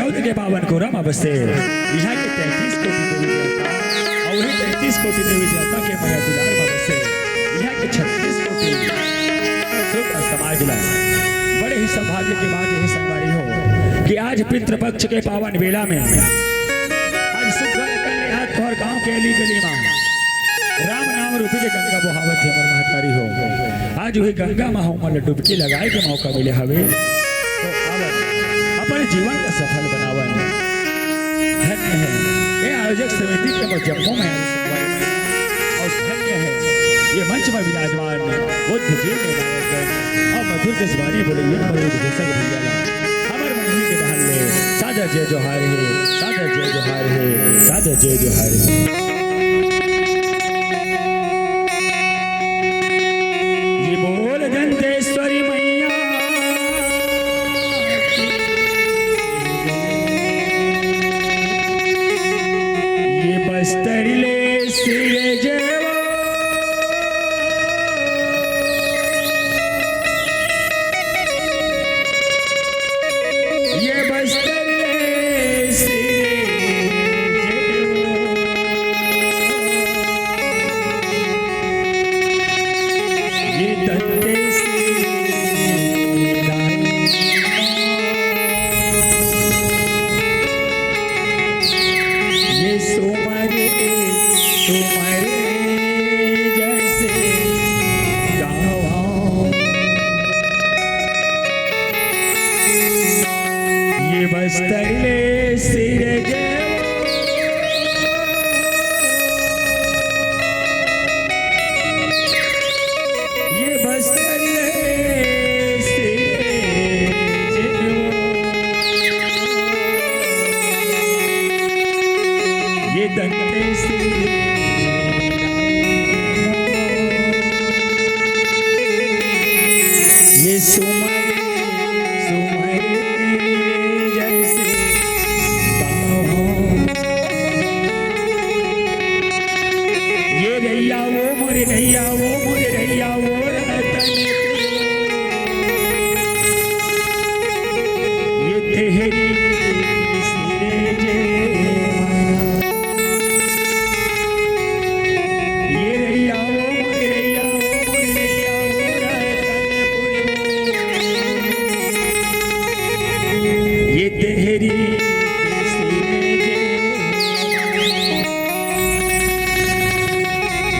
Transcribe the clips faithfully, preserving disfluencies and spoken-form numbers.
के पावन कोरा म बसे इहाँ के तैंतीस कोटि देवी देवता, अउ वही तैंतीस कोटि देवी देवता के मया दुलार म बसे इहाँ के छत्तीस कोटि सुंदर समाज ला। बड़े ही सौभाग्य के बात हे संगवारी हो कि आज पितृपक्ष के पावन बेला में आज सुग्घर अकन ले हाथ तोहर गांव के अली गली मा राम नाम रूपी के गंगा बोहावत हे हमर महतारी हो। आज वही गंगा मा हमन ला डुबकी लगाए के मौका मिले हवे, तो अब अपन जीवन ला सफल बनावन। धन्य हे ये आयोजक समिति के मोर जम्मो महंत संगवारी मन, अउ धन्य हे ये मंच मा विराजमान बुद्ध जी के नायक गण अउ मधुर जसवानी बोले ये मधुर घोषक भैया ला हमर मंडली के डहन ले सादर जय जोहार हे, सादर जय जोहार हे, सादर जय जोहार हे। ये बोल दंतेश्वरी मैया की। ये बस्तर ले सिरजेवा। ये बस्तर ले सिरजेवा। ये दंतेश्वरी ये सुमरे, सुमरे जैसे गावा। ये बस्तर ले सिरजेवा। ये बस्तर ले सिरजेवा। ये दंतेश्वरी ये सुमरे, सुमरे जैसे गावा। ये रैया वो मोरे रैया, वो मोरे रैया, वो रतन ये तेहरी सिरजेवा। ये रैया वो मोरे रैया, वो मोरे रैया, वो रतनपुर। ये तेहरी सिरजेवा।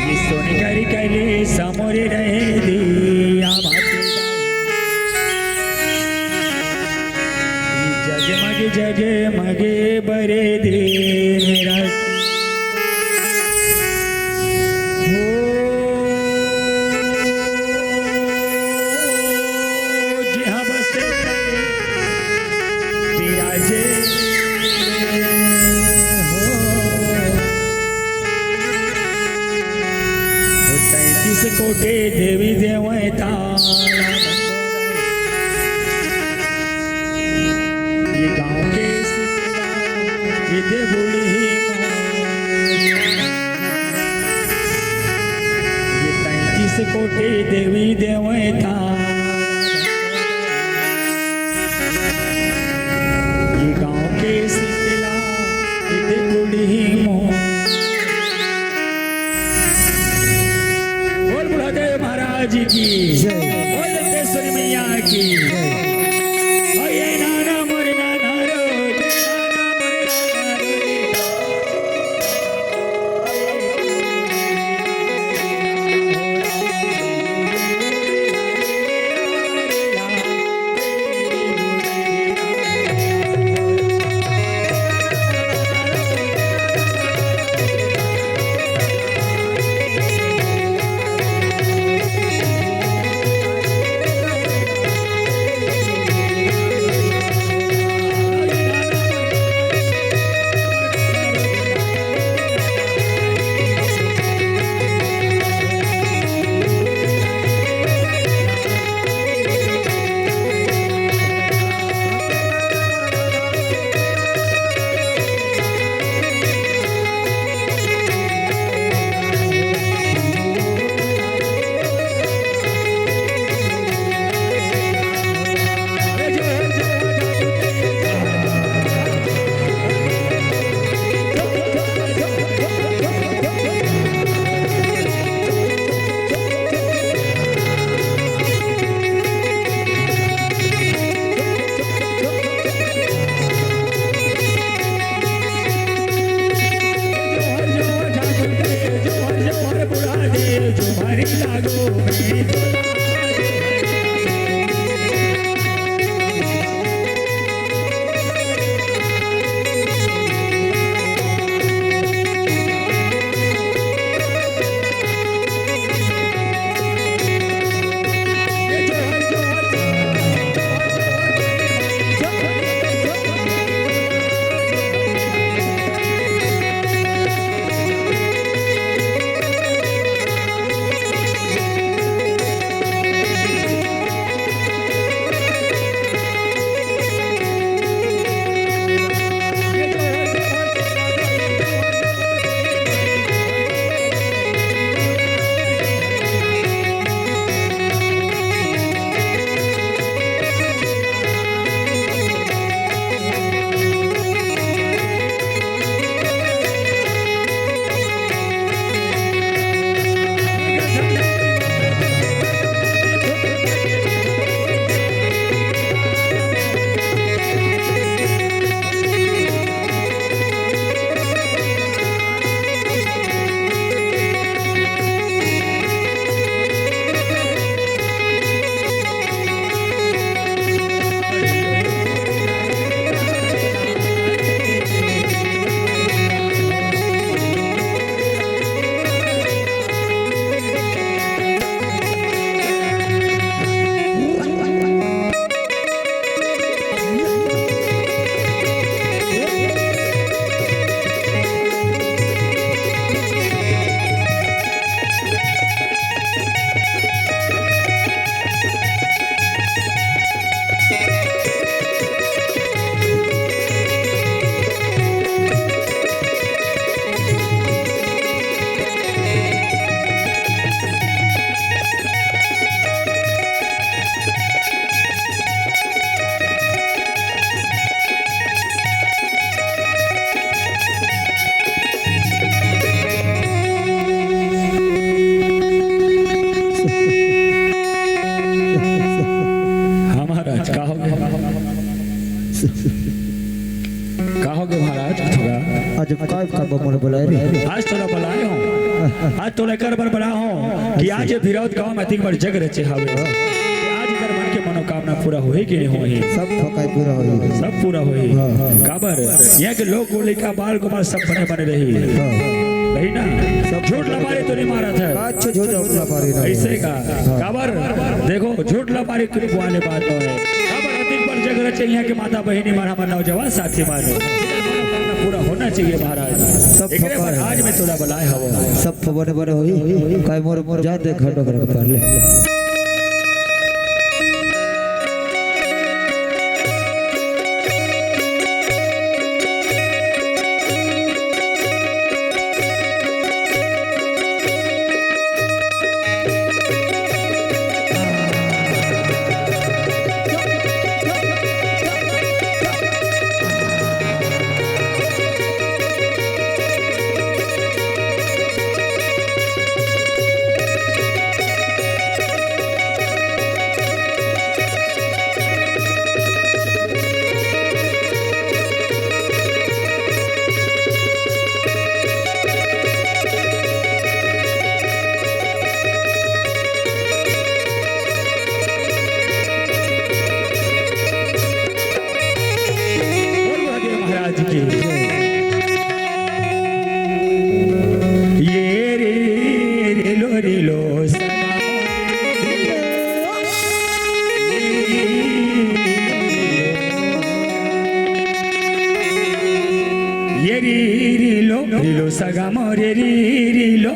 ये सोनकर कली समोर रहे दिया बाती। जगमग जगमग बरे दिन रात। हो, जिहाँ बसे विराजे हो। हो तैंतीस कोटि देवी देवता ये गाँव के शीतला, ये दे बूढ़ी माँ। ये तैंतीस कोटि देवी देवता, ये गाँव के शीतला, ये दे बूढ़ी माँ। बोल बुढ़ादेव महाराज की जय। बोल दंतेश्वरी मैया की जय। ओ ये नाना मोरे नाना रो, ये नाना मोरे नाना रो। का हो गे महाराज? थोड़ा आज काय काम बर मोला बुलाए रे? आज तोला बुलाए हों, आज तोला एकर बर बुलाए हों कि आज ये बिरौत गांव में अतिक बड़ जग रचे हवे। आज एकर मन के मनोकामना पूरा होही कि नहीं होही? सब थोकाई पूरा होही। सब पूरा होही। हाँ, हाँ। काबर? यहाँ के लोग को लइका बाल को बाल सब बने बने रही। हाँ। रही ना? सब झूठ लबारी तो नहीं मारत हे। अच्छा, झूठ लबारी ना। ऐसे का? हाँ। काबर? देखो, झूठ लबारी कुछ वाले बात तो है। काबर? अतिक बड़ जग रचे यहाँ के माता बहिनी मन, हमर नौजवान साथी मन। पूरा होना चाहिए महाराज। सब एकरे बर आज मैं तोला बुलाए हवं। सब बने बने होही। काय मोर, मोर जा दे घर डोकर के पार ले। बोल महादेव महाराज की। ये रे रे लो रे लो। ये री री लो, री लो सगा मोरे री री लो।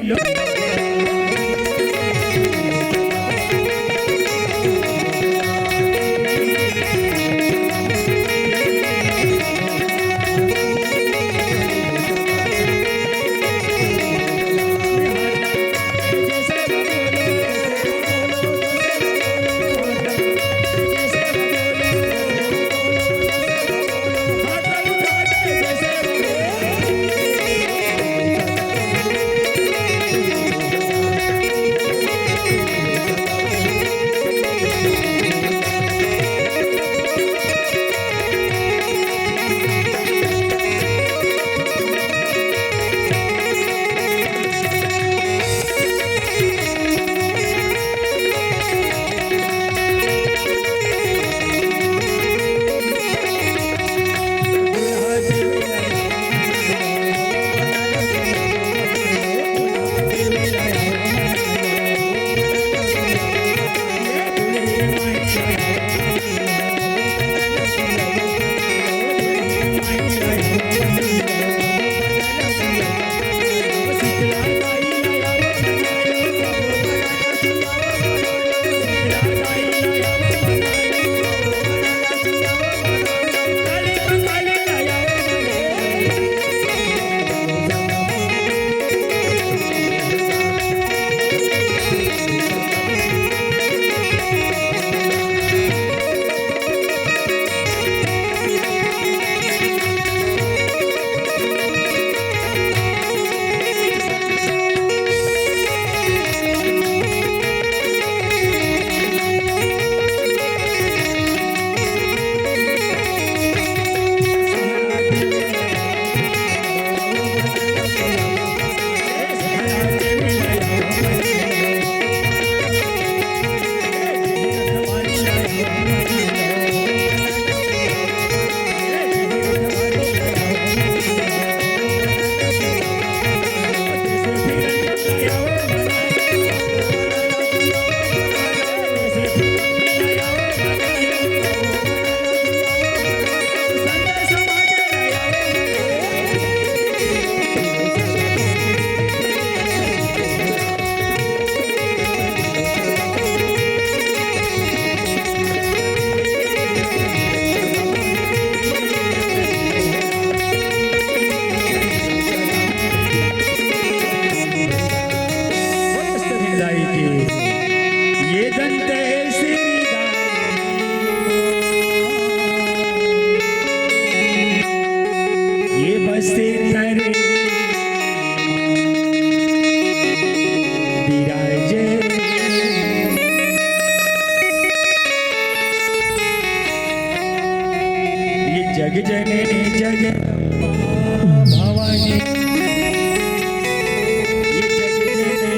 ये दंतेश्वरी ये बस्ती तरे विराजे। जननी जगदम्बा भवानी, ये जग जननी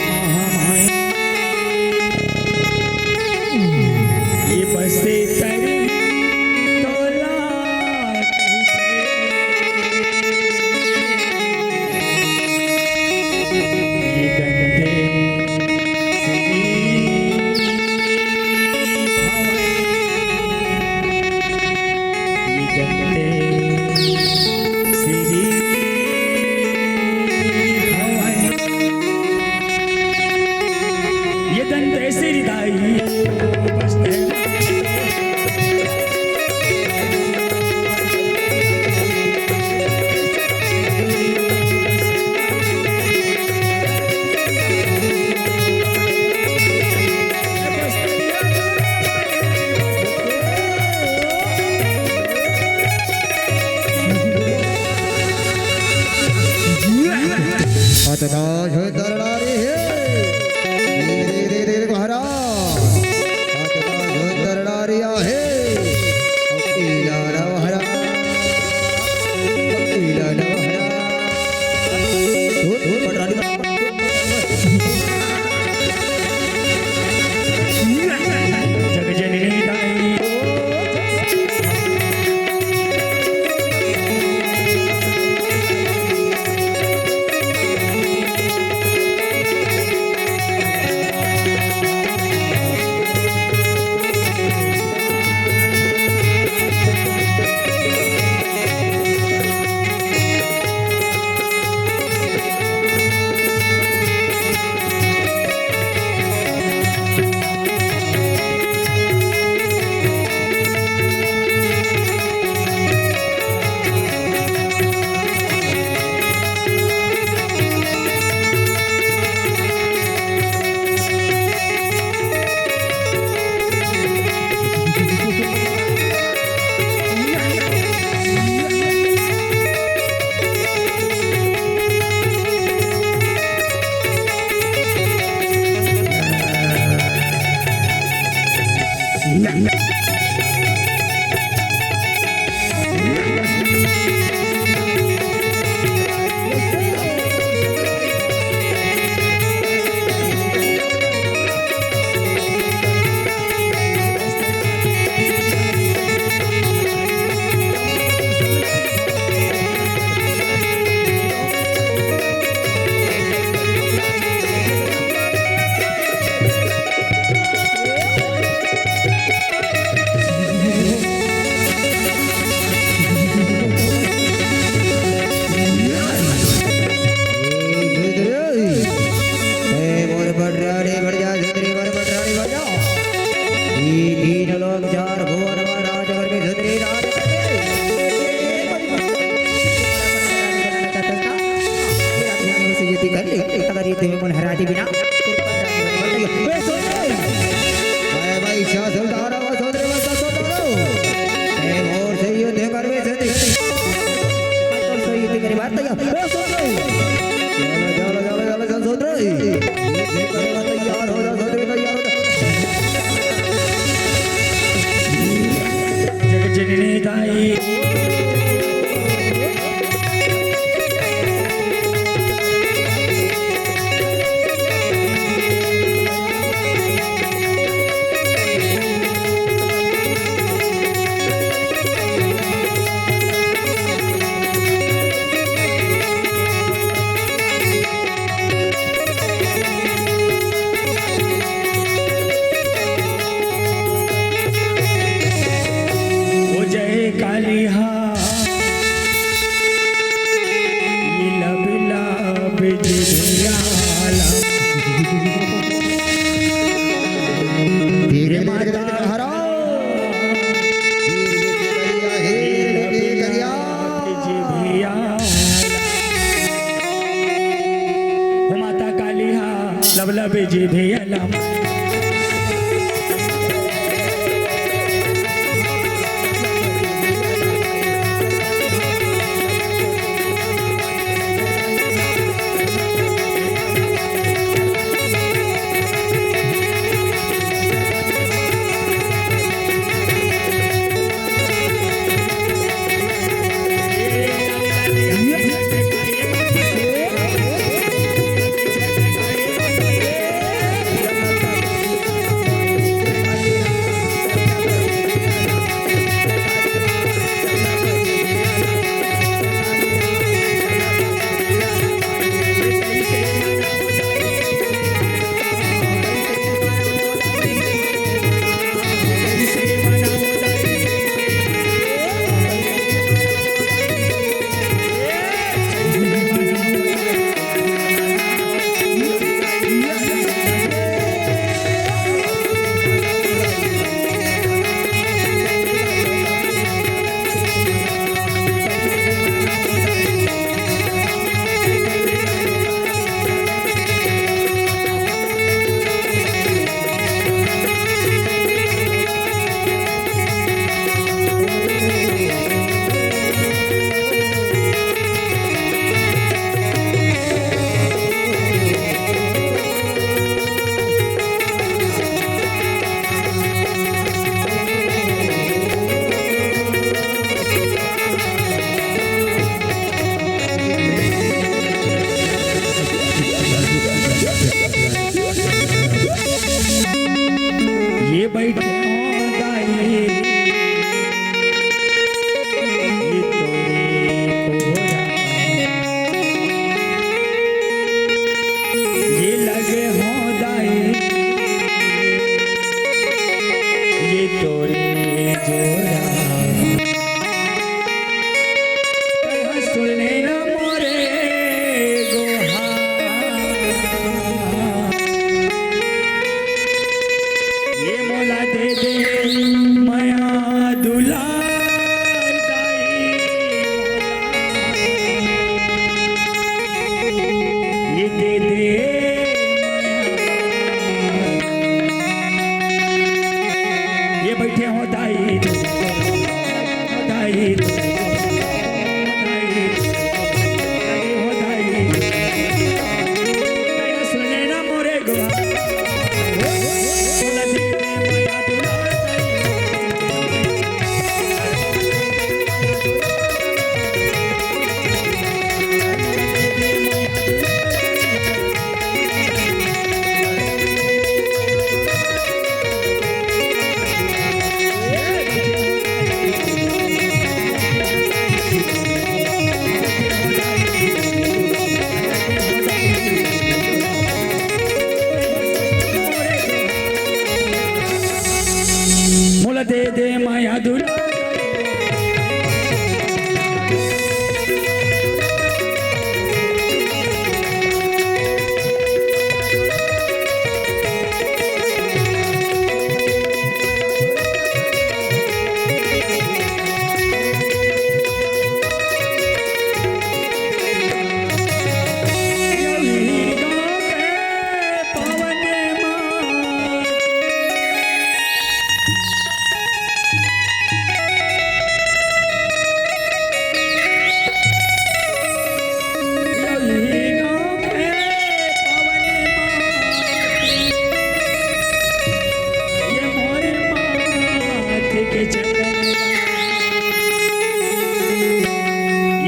महामाई, ये बसे तरी तोला ये गंधे ये दंत ऐसे रिदाई। अतका झोंतर डारी हे। धीरे, धीरे, धीरे, महाराज। अतका झोंतर डारी आहे। पीला नवहरा। पीला नवहरा। धूप, धूप, पटरानी। जग जननी दाई। ए मोर पटरानी बढ़िया सुंदरी मोर पटरानी बढ़िया। ये तीन लोग चार भुवन मा राज अगर में सुंदरी राज। ये कर ले, अगर ये तुम्हें मन हराती बिना। भाई, भाई, शाह सुल्तान, आवाज सुंदरी, आवाज सुंदरी। ए, और सही है, देख कर में सुंदरी। और सही है, तेरी बात तैयार। ए, सुंदरी। चलो, चलो, चलो, चलो, चलो, सुंदरी। तैयार हो जा, सुंदरी, तैयार हो जा। जग जननी दाई। ओ जय कालिहा, ये लब लब जिभियाला। धीरे धीरे माता हरा। हे लब लब जिभियाला। ओ माता कालिहा, लब लब जिभियाला। अधूरा।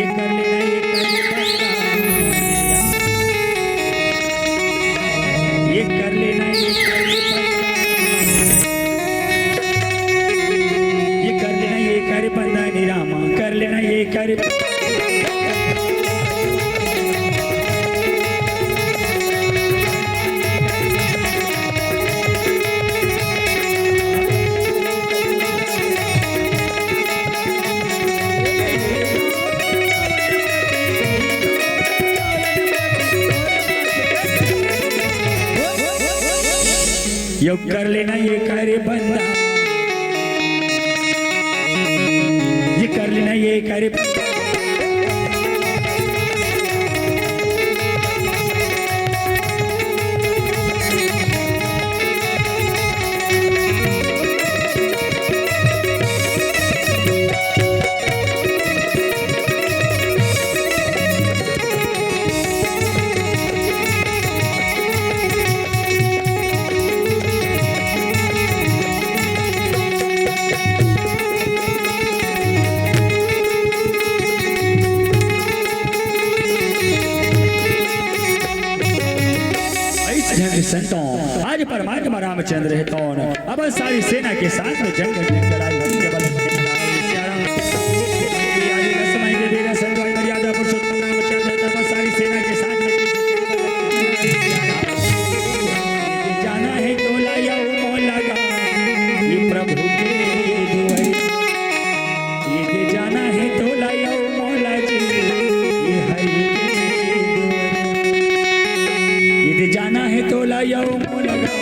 ये कर लेना, ये कर लेना, ये कर लेना, ये कर लेना। ये कर लेना, ये कर बंदा नी रामा, कर लेना, ये कर। यो कर लेना, ये कर बंदा, ये कर लेना, ये कर। अइस ढंग के संतों, आज परमात्मा रामचंद्र हे तौन, अब सारी सेना के साथ में जंग में कराई भक्त बल। आज लक्ष्मण के धीरे संत भाई मर्यादा पुरुषोत्तम रामचंद्र, अब सारी सेना के साथ में जाना हे तो लाया मोला गा, ये प्रभु के दुआरे। ये दे जाना हे तो लाया मोला जी, ये हरि के दुआरे। ये दे जाना हे तो लाया मोला गा।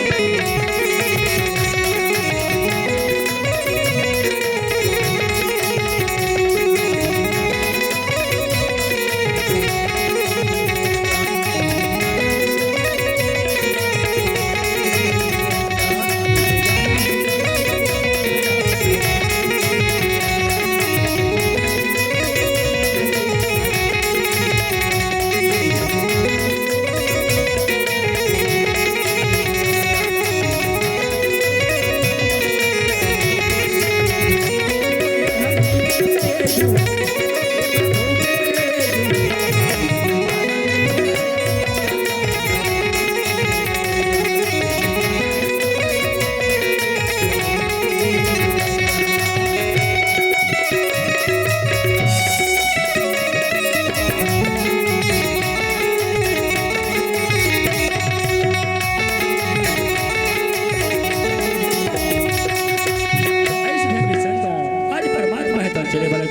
आज परमात्मा हे तो चले वाला।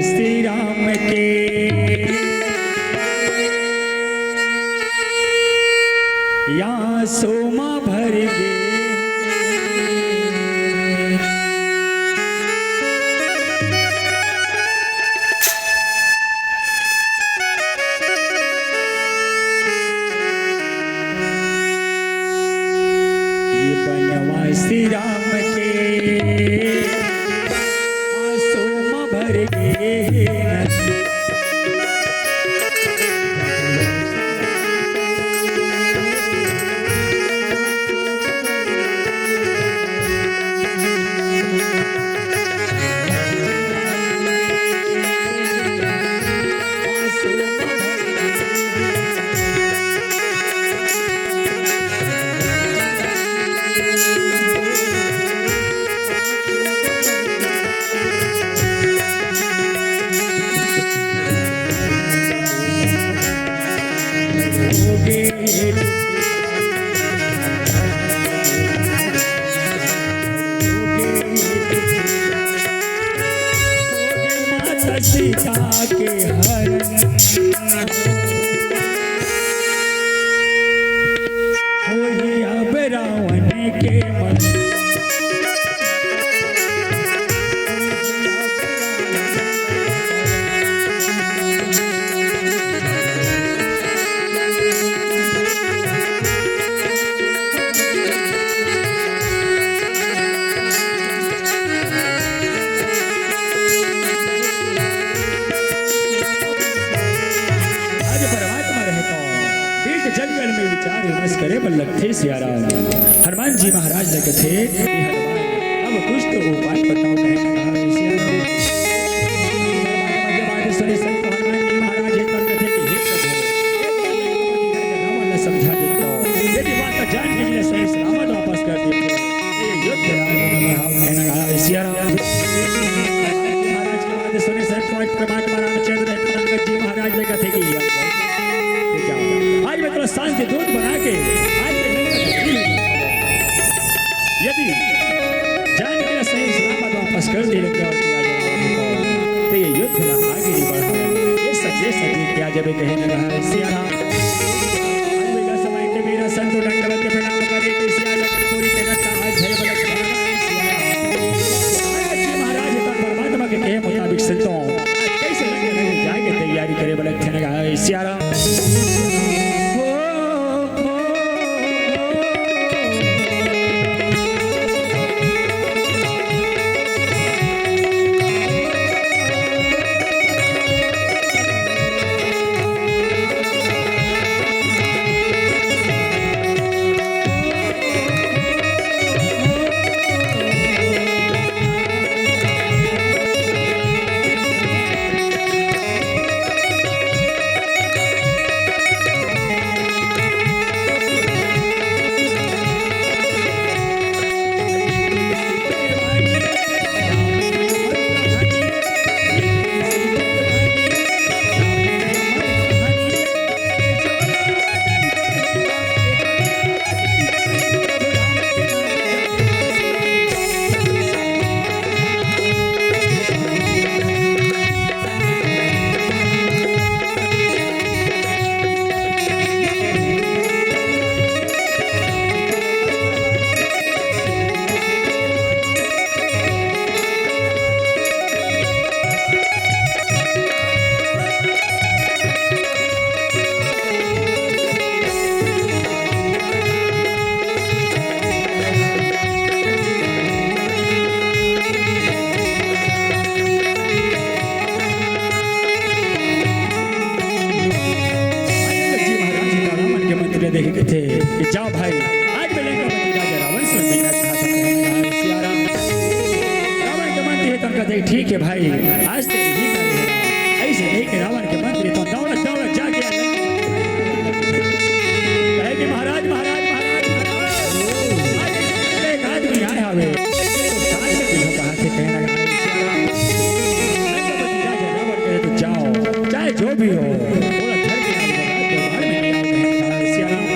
श्री राम के या सोमा भर गे। ये बनवा श्री राम के आंसू म भर गे। कथे सियाराम। हनुमान जी महाराज ल कथे कि हनुमान, अब कुछ तो उपाय बताओ, कहे न कहा सियाराम। जब बात सुने संत हनुमान जी महाराज ये कर कथे कि हे प्रभु, रावण ल समझा देता हूँ, यदि बात जान के लिए सही सलामत वापस कर देते, ये युद्ध राम ने बढ़ाओ, कहे न कहा सियाराम। महाराज के बात सुने संत परमात्मा रामचंद्र अंगद जी महाराज ल कथे कि आज मैं तोला शांति दूत बना के आज मैं लंका नगरी में जाऊंगा। यदि जान के सही सलामत वापस कर दे लंका के राजा रावण को, तो ये युद्ध ला आगे नहीं बढ़ाएंगे। ये सच, ये सच क्या जब कहे न रहा है सिया राम। आज मेरा समय के मेरा संत दंडवत प्रणाम करे कि सिया लंका पूरी जगत का आज भय बलक सिया राम। आज के महाराज तक परमात्मा के कहे मुताबिक संतों आज कैसे लंका नगरी जाएंगे तैयारी करे बलक थे न कहा सिया राम। जी महाराज जी रावण के मंत्री देख के थे कि जाओ भाई, आज मैं लंकापति राजा रावण से मिलना चाहता हूँ। सिया राम। रावण के मंत्री है तो उनका देख, ठीक है भाई, आज तो यही करेगा। ऐसे नहीं कि रावण के मंत्री तो दौड़त दौड़त जाके आ गए। कहे कि महाराज, महाराज, महाराज, महाराज, आज एक आदमी आए हवे, तो साथ में किलो कहा थे कहना लगा, सिया राम। लंकापति राजा रावण कहे तो जाओ, चाहे जो भी हो, बोला घर के आगे दरबार में ले आओ, कहे, सिया राम।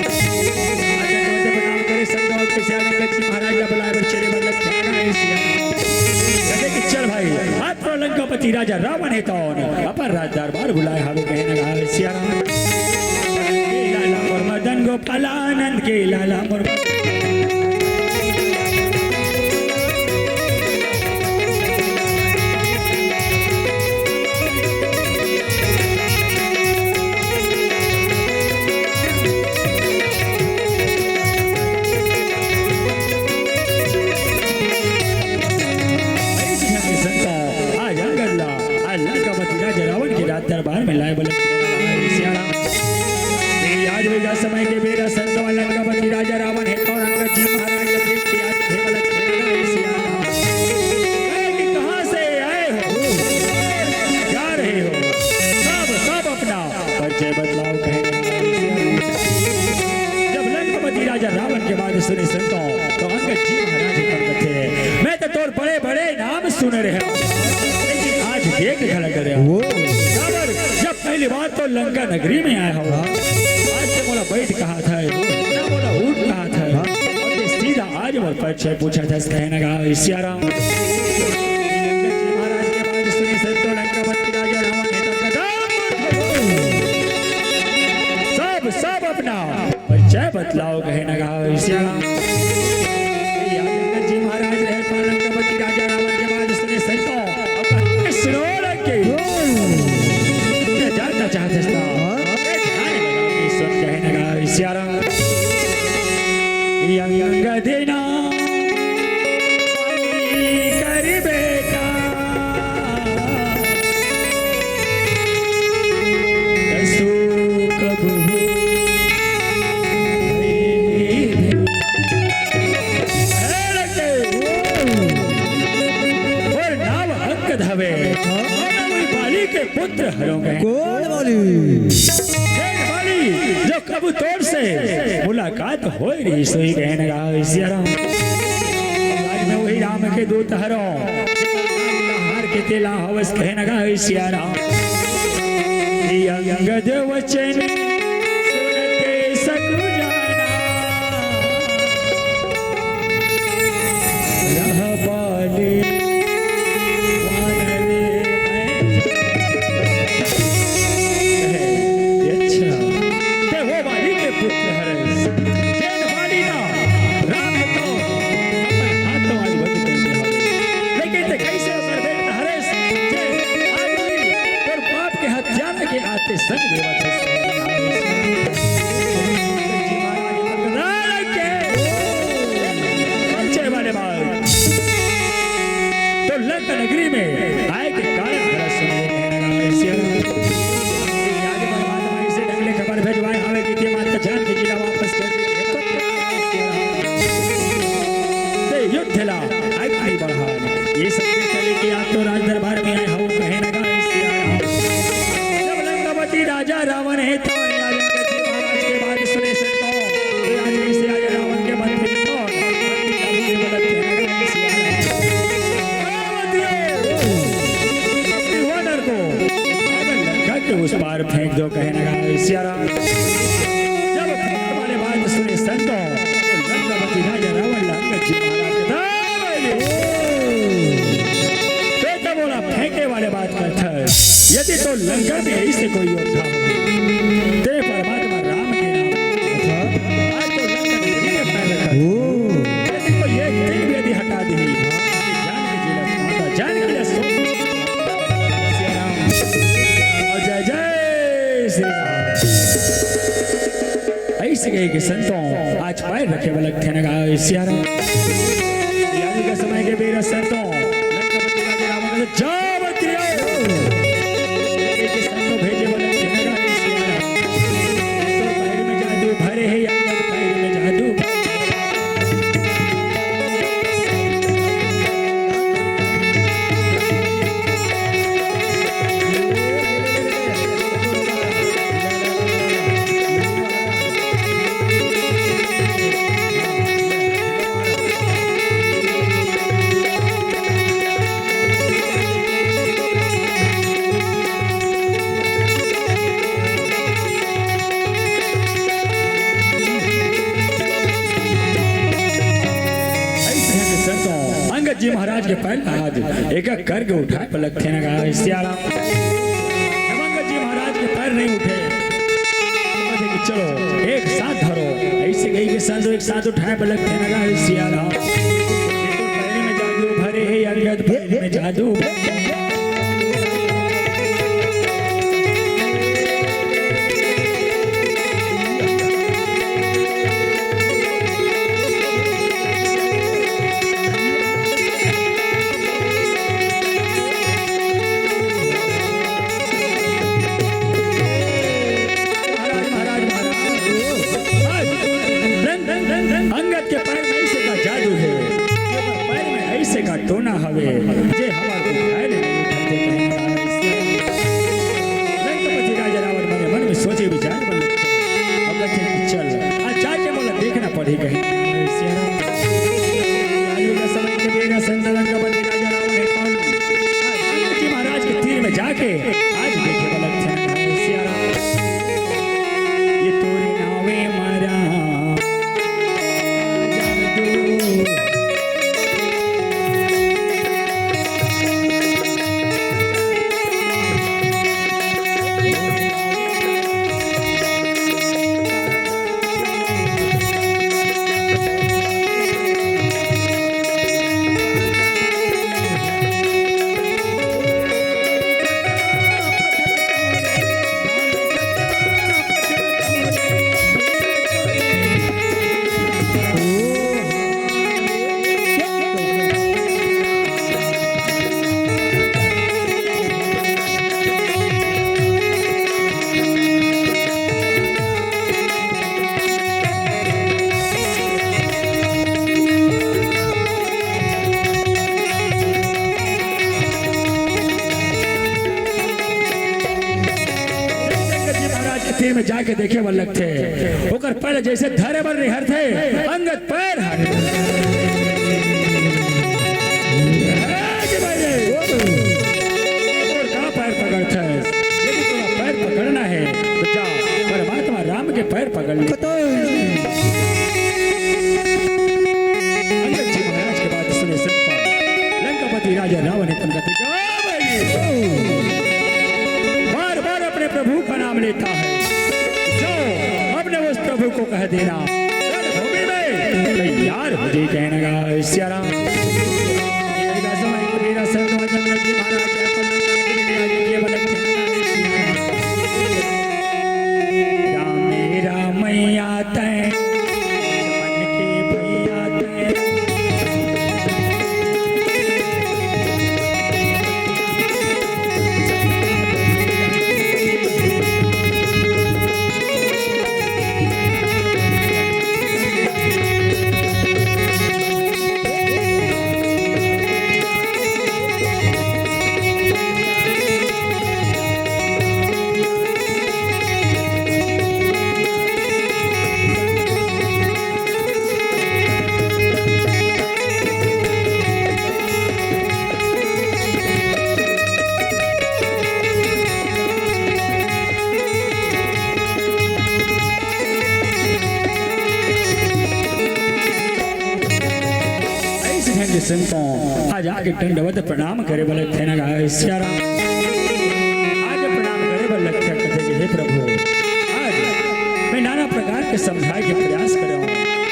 आज लंकापति राजा रावण है तो उन अपर राज दरबार बुलाए हवे कहना हवे सिया राम। के लाला मोर मदन गोपाल आनंद के लाला मोर आज अंगद ला, आज लंकापति राजा रावण के राज दरबार में लाए बोले, सिया राम। ये आज बेरा समय के बेरा संतवा लंकापति राजा रावण है और अंगद जी महाराज जब देख के आज हे बोले, सिया राम। कहे कि कहाँ से आए हो? जा रहे हो? सब, सब अपना परिचय बतलाओ, कहे। जब लंकापति राजा रावण के बात सुने संतों, तो अंगद जी महाराज ही कथे, मैं तो तोर बड़े बड़े नाम सुने रहे हूँ, लेकिन आज देख के घलक डरे हूँ। वो। काबर, जब पहली बार तो लंका नगरी में आया हूँ, हाँ। आज से मोला बैठ कहा था, ना मोला उठ कहा था, हाँ। और ये सीधा आज मोर परिचय पूछा था, कहने का सिया राम। महाराज के बात सुने संतों, लंकापति राजा रावण ने तो कदम उठाओ। सब, सब अपना परिचय बतलाओ, कहे न गाओ श्याम। या जगत जी महाराज रहे पालंकपति राजा रावण के बात सुने संतो, अब कहे सुनो लंके। ये जानना चाहते हैं ना? ये ध्यान लगा के सुन, कहे न गाओ श्याम। यंग देना कर बेटा। सो कब हो मोर नाम अंगद हवे, अउ मैं उही बाली के पुत्र हरंव कहे। कोन बाली? जेन बाली जो कभू तोर से मुलाकात होय रहिस होही कहे न गा सियाराम। आज मैं उही राम के दूत हरंव, जेकर नाम ला हार के तेला हवस कहे न गा सियाराम। ये अंगद वचन सुनते सकु जाना, रह बाली वानरे में। अच्छा, ते वो बाली के पुत्र हरस, जेन बाली ला राम तो अपन हाथों आज वध कर दे हवे। लेकिन ते कैसे ओकर बेटा हरस, जे आदमी तोर बाप के हत्या के आते संग देवा थे। परिचय वाले बात। तो लंका नगरी में आए के कारण बड़ा सुंदर कहना है। आगे परमात्मा इसे ढंग ले खबर भेजवाए हवे कि ते माता जान के जिला वापस कर दे। ते युद्ध ला आगे बढ़ा। ये सब के चले कि आप तो राज दरबार में आए हो, कहे न गाए सियाराम। जब लंकापति राजा रावण है तो राजा जी महाराज के बात सुने से तो राजा से आए रावण के मंत्री तो वानर को लंका के उस पार फेंक दो, कहे न गाए सियाराम। जब फेंकने वाले बात सुने संतो, तो लंकापति राजा रावण ला अंगद जी महाराज के दाम दे। बेटा बोला, फेंके वाले बात करता है। यदि तो लंका में ऐसे कोई योद्धा हो, ते परमात्मा राम के नाम, आज तो लंका में भी पैर रखा। यदि कोई एक दिन भी यदि हटा दी, जान के जिला माता जान के लिए सो। और जय जय श्री राम। ऐसे कहे कि संतों, आज पैर रखे वाला थे ना सियाराम। यानी का समय के बेरा संतों, लंकापति राजा रावण का जावत रियो। ये संतों भेजे वाला थे ना सियाराम। तो पैर में जादू भरे है, या पैर में जादू। ऐसे है कि संतों, अंगद जी महाराज के पैर आज एक एक करके उठाए पलक थे ना सियाराम। जब अंगद जी महाराज के पैर नहीं उठे, तो बोले कि चलो एक साथ धरो। ऐसे कही के संतों एक साथ उठाए पलक थे ना सियाराम। पैर में जादू भरे है अंगद, पैर में जादू। महाराज, महाराज, महाराज, महाराज, अंगद के पैर में ऐसे का जादू है, पैर में ऐसे का टोना हवे, जे हमार को खाए ले नहीं उठाते कहीं। लंकापति राजा रावण मने मन में सोचे विचार बन लगे। अब लगे कि चल, आज जाके मोला देखना पड़ी कहीं। आयु का समय के बेरा संत लंकापति राजा रावण है कौन? आज लंका जी महाराज के तीर में जाके आज देखे बलक थे सियाराम। ये तोरे नावे मारा जादू। में जाके देखे बर लगथे। ओकर पैर जइसे धरे बर निहरथे, अंगद पैर हर। ए, कि भाई रे, तोर का पैर पकड़थस? यदि तोला पैर पकड़ना हे, त जा, परमात्मा राम के पैर पकड़ ले। अंगद जी महाराज के बात सुने संत लंकापति राजा रावण हे तन कथे, बार बार अपने प्रभु का नाम लेता है, जाओ, अपने उस प्रभु को कह देना, रणभूमि में तैयार हो जाए, कहने लगा सिया राम। राम मेरा मैया तै, मन के भैया तै। अइसे ढंग के संतों आज आके दंडवत प्रणाम करे वाले थे ना, गाय सिया राम। आके प्रणाम करे वाले थे, कथे कि हे प्रभु, आज मैं नाना प्रकार के समझाए के प्रयास करे हूँ,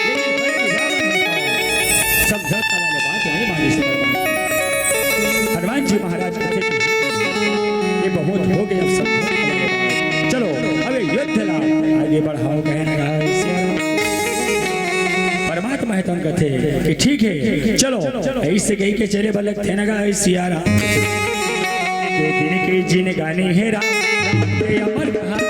लेकिन बड़े विधान नहीं पाऊँ। समझौता वाले बात नहीं मानी से भगवान। हनुमान जी महाराज कथे कि ये बहुत हो गया, अब समझौता वाले बात। चलो, अब ये युद्ध ला आगे बढ़ाओ, कहने लगा सिया राम। परमात्मा हे तन कथे कि ठीक है, चलो, अइसे कहि के चले बलक थे नगा सिया राम। दो दिन के जिनगानी हे राम, राम के अमर कहानी।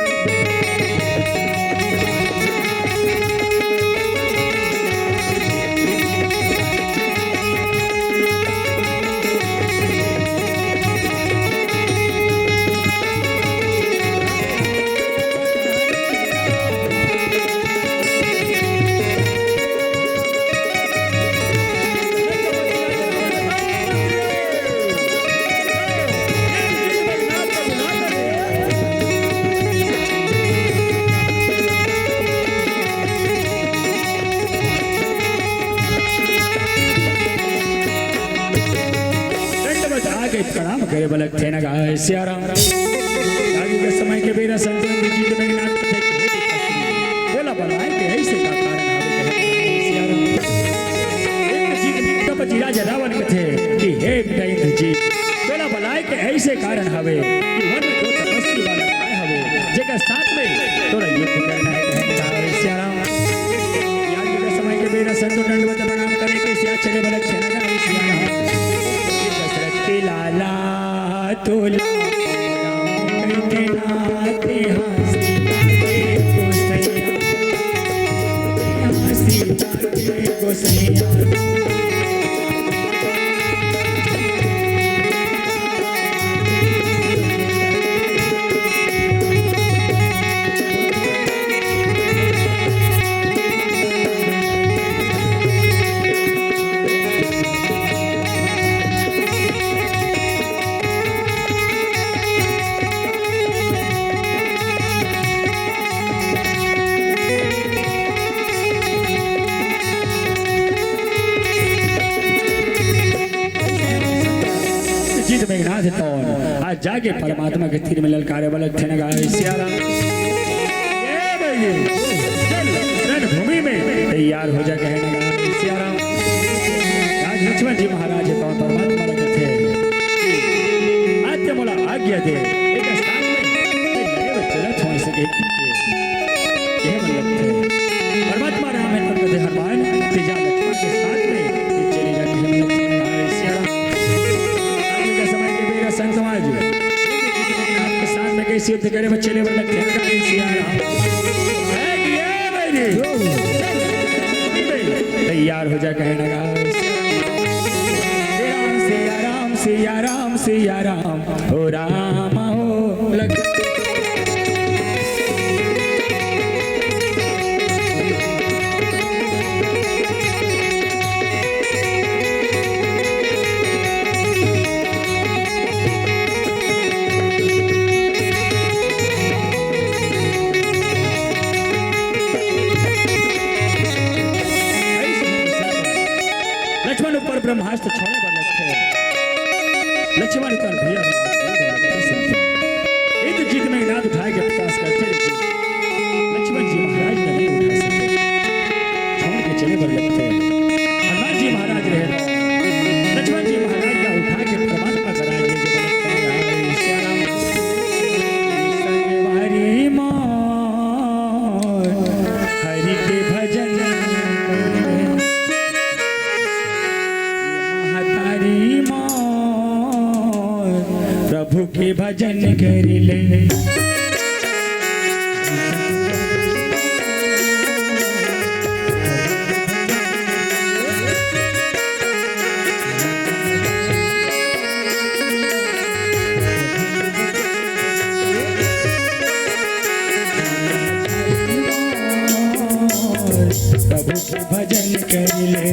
दंडवत आके प्रणाम करे बलक थे नगा सिया राम। आगे के समय के बेरा संत रंग जीत मेघनाथ कथे कि हे विपत्ति, बोला बलाय के ऐसे का कारण हवे कहे सिया राम। इंद्रजीत विपत्ति राजा रावण कथे कि हे इंद्रजीत, बोला बलाय के ऐसे कारण हवे कि वन में दो तपस्वी बालक आए हवे, जेकर साथ में तोरा युद्ध करना है, कहने का हवे सिया राम। याद के समय के बेरा संत दंडवत प्रणाम करे के सिया चले बलक थे नगा सिया राम। दशरथ के लाला तोला राम के नाते हंसी के गोसैया, हंसी के गोसैया। जीत मेघनाथ तौन आज जाके परमात्मा के तीर में ललकारे बलक थे नगा सिया राम। ए भाई, चल रणभूमि में तैयार हो जा, कहने लगा सिया राम। आज लक्ष्मण जी महाराज तो परमात्मा लगे थे, आज्ञा मोला आज्ञा दे, एक स्थान में मैं लड़े बर चलत हूँ, ऐसे कह के कहे बलक थे। परमात्मा राम हे तब कथे हनुमान, तेजा लक्ष्मण के साथ में ये चले जाते हैं बलक थे। सिया राम। आगे का समय के बेरा संत समाज के साथ में कैसे युद्ध करे बच्चे ले बलक थे सिया राम। है कि ये मेरी? तैयार हो जा, कहने लगा सिया राम, सिया राम, सिया राम, सिया राम, हो राम, हो लक्ष्मण। छोड़े बर लगथे। लक्ष्मण कर भैया भी छोड़े बर लगथे संतो। इंद्रजीत मेघनाद उठाए के प्रयास करथे, लेकिन लक्ष्मण जी महाराज ला नहीं उठा सके। छोड़ के चले बर लगथे। हनुमान जी महाराज रहे, लक्ष्मण जी महाराज ला उठा के परमात्मा करा ले जे बर लगथे। संगवारी मोर हरि के भजन, महतारी मोर प्रभु के भजन कर ले। प्रभु के भजन कर ले।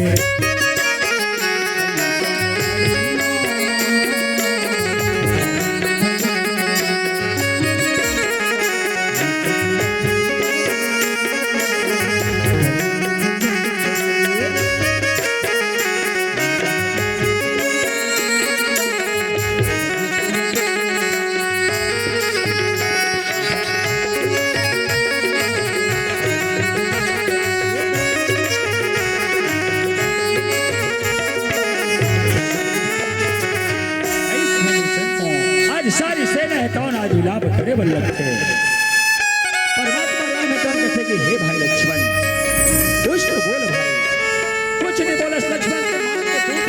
आज सारी सेना हे तौन आज विलाप करे बर लगथे। परमात्मा राम हे तौन कथे कि हे भाई लक्ष्मण, कुछ तो बोल भाई। कुछ नहीं बोलस लक्ष्मण के मान के दूर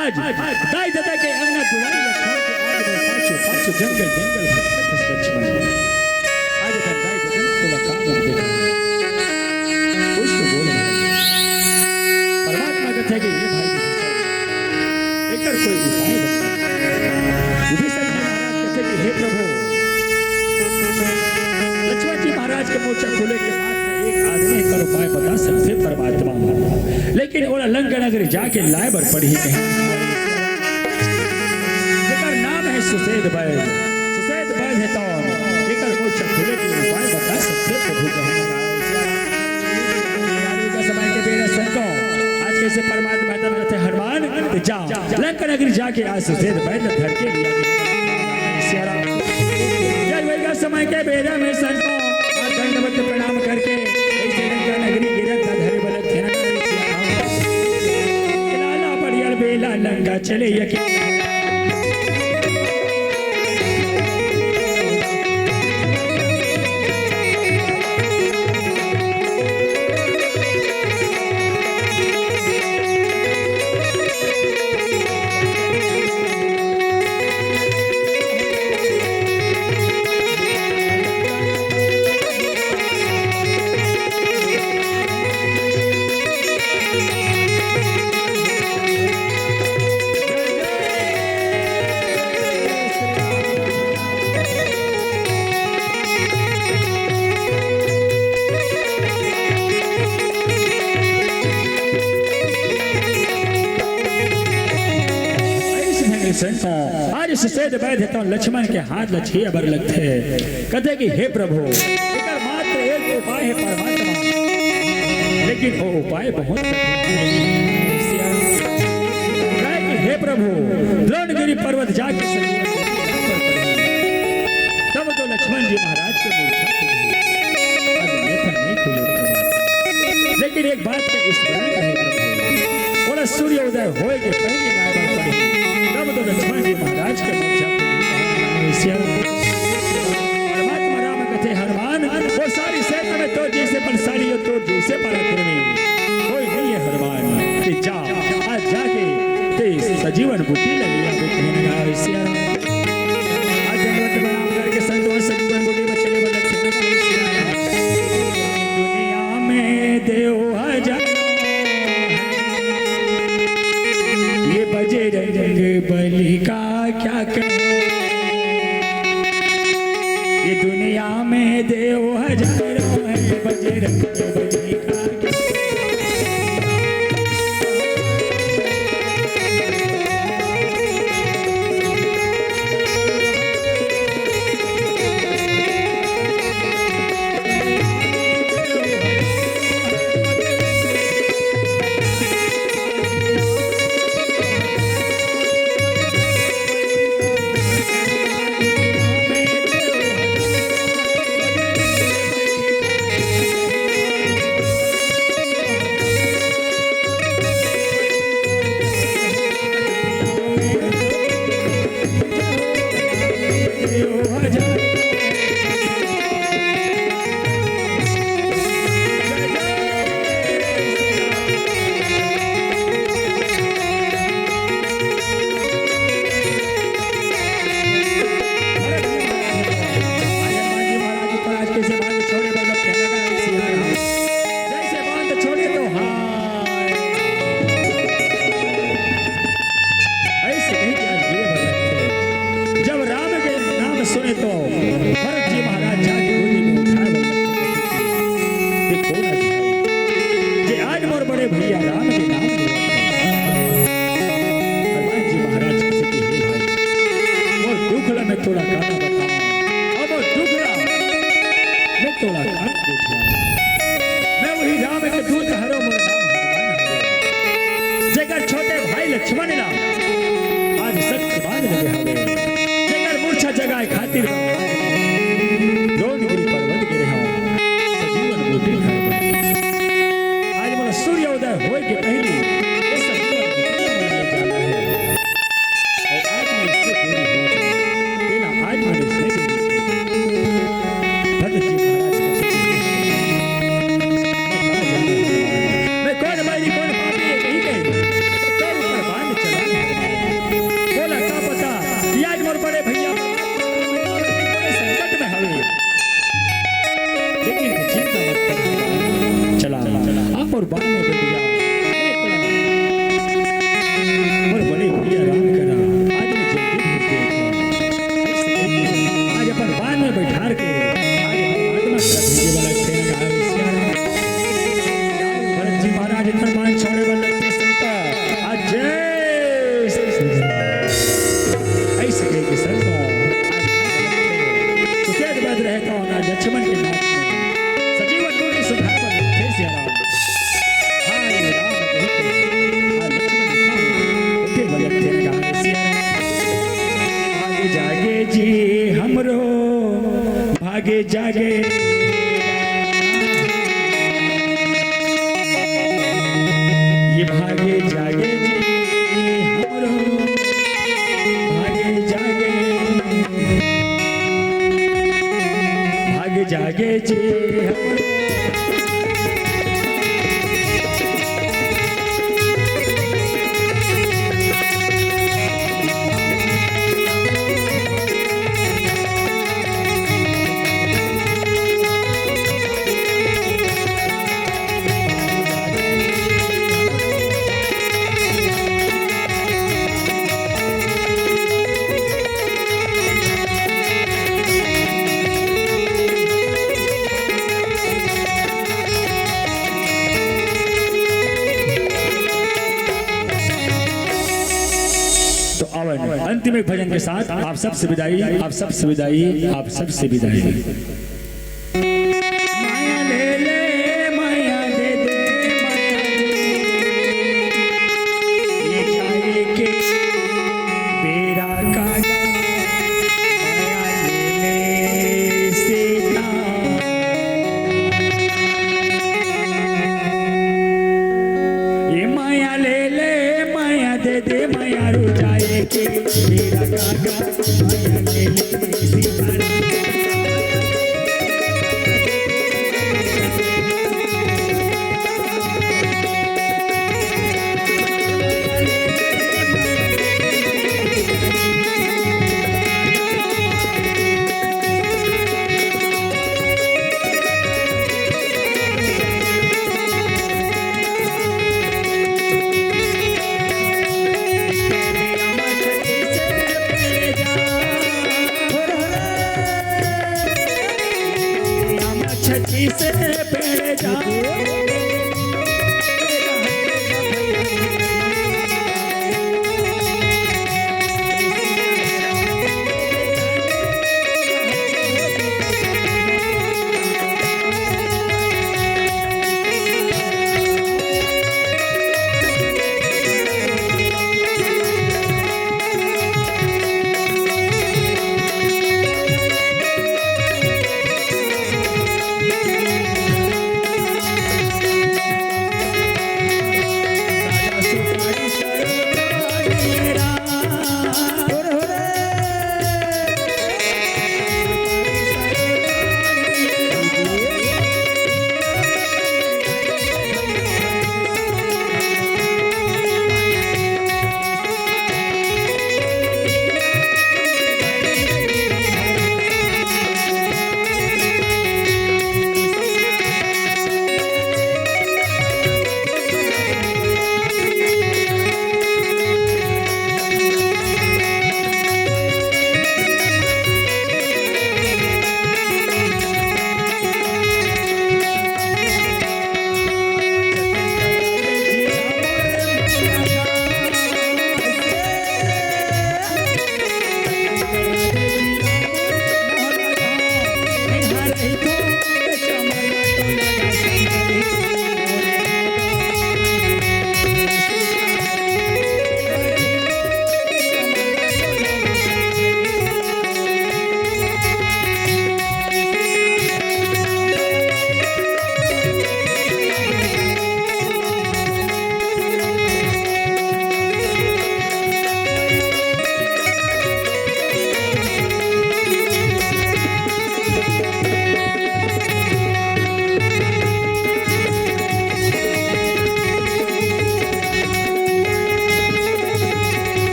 आज दाई ददा के अंगना दुआरी ला छोड़ के आज मैं पाछू, पाछू जंगल, जंगल भटकत हस लक्ष्मण। आज अपन दाई ददा तोला का मुंह देखा? कुछ तो बोल भाई। परमात्मा कथे कि हे भाई, एकर कोई उपाय बता। विभीषण जी महाराज कथे कि हे प्रभु, लक्ष्मण जी महाराज के मोर्चा खुले के बाद में एक आदमी एकर उपाय बता सकथे परमात्मा। लेकिन ओला लंका नगरी जाके लाए बर पड़ही कहे। जेकर नाम हे सुषेध बैल। सुषेध बैल हे तौन एकर मोर्चा खुले के उपाय बता सकथे प्रभु कहे। आजु के समय के बेरा संतो, आज कइसे परमात्मा तन कथे हनुमान, ते जा लंका नगरी जाके आज सुषेध बैल धर के लिया। सिया राम। जय वही का समय के बेरा में संतो, आज दंडवत प्रणाम करके ऐसे लंका नगरी गिरत धरे बलत थे ना। लाला बढ़िया बेला लंका चले यके। अइसे ढंग ले संत आज सुषेध बैल हे तौन लक्ष्मण के हाथ ला छुए बर लगथे। कथे कि हे प्रभु, एकर मात्र एक उपाय हे परमात्मा, लेकिन वो उपाय बहुत कठिन हे। कहे कि हे प्रभु, द्रोणगिरी पर्वत जाके संजीवन बूटी ला तब तो लक्ष्मण जी महाराज के मूर्छा खुली। आज अन्यथा नहीं खुले। लेकिन एक बात का स्मरण रहे प्रभु, बोला सूर्य उदय होए के पहले लाए बर पड़ही, तब तो लक्ष्मण जी महाराज के मूर्छा खुली। परमात्मा राम कथे हनुमान, वो सारी सेना में तोर जइसे बलशाली अउ तोर जइसे पराक्रमी कोई नहीं हे हनुमान। ते जा, आज जाके ते संजीवन बूटी ला लिया आज दंडवत प्रणाम करके संतोष संजीवन बूटी में चले बलत थे। दुनिया में देव हजारों हैं, ये बजरंग बली का क्या कहें। ये दुनिया में देव हजारों हैं, बजरंग बली का क्या कहें। लक्ष्मण ला आज सत्य बात लगे हवे, जेकर मूर्छा जगाए खातिर द्रोणगिरी पर्वत गिरे हवं, सजीवन बूटी खाए बर। आज मोला सूर्य उदय होए के पहली ये सब जीवन बूटी ला मोला ले जाना है। अउ आज मैं इसको देरी हो जाए, तेला आज मैं इसने देरी की। भरत जी महाराज के मैं कौन बैरी, कौन पापी, ये कहीं गए? तोर ऊपर बाण चला है। बोला, का पता कि आज मोर बड़े भैया बड़े संकट में हवे। लेकिन चिंता मत कर, चला, आप और बाण में बैठ जा। मोर बड़े भैया राम करा, आज मैं जल्दी भेज देता हूँ। आज अपन बाण में बैठार के आज हम आत्मा का भेजे वाला ट्रेन का आविष्कार। भरत जी महाराज इतना बाण छोड़े वाला लगते संत, आज जय श्री राम। ऐसे कह के संतों, आज तो क्या बात रहता हूँ ना लक्ष्मण के नाच में सजीवन को भी सुधार बन थे सिया राम। हाय राम कहते, आ लक्ष्मण लिखा हूँ, उठे भगत थे गावे सिया राम। भागे जागे जी हमरो, भागे जागे। ये भागे जागे जी हमरो, भागे जागे, भागे जागे जी हमरो। तो आवन, अंतिम एक भजन के साथ आप सबसे विदाई, आप सबसे विदाई, आप सबसे विदाई। माया ले ले, माया दे दे, माया दे दे। ये जाए के बेरा का माया ले ले सीता। ये माया ले ले, माया दे दे, माया रू जाए के बेरा का माया ले ले सीता।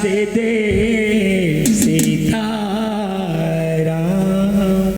दे दे सीता।